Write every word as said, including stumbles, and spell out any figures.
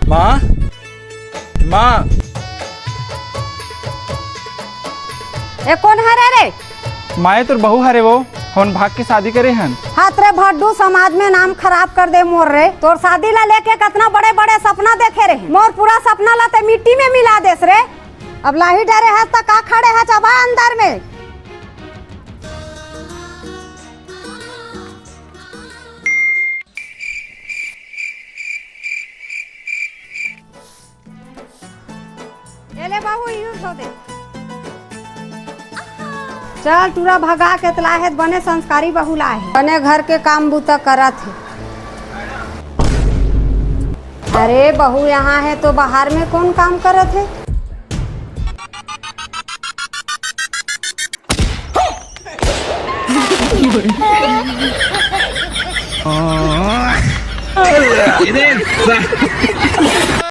माँ, माँ। ए, कोन हरे रे? माँ, ए तोर बहू हरे वो, हमन भाग के शादी करे हन। हाथ रे भड्डू, समाज में नाम खराब कर दे मोर रे। तोर शादी ला लेके कतना बड़े-बड़े सपना देखे रहे, मोर पूरा सपना ला ते मिट्टी में मिला देस रे। अब लाही डरे हस त का खड़े हस, अब आ अंदर में। ए ले बहू, इहू धो दे। चल, टूरा भगा के त लाहे, बने संस्कारी बहू लाहे। बने घर के काम बूता करत हे। अरे बहू, यहाँ हे तो बाहर में कोन काम करत हे?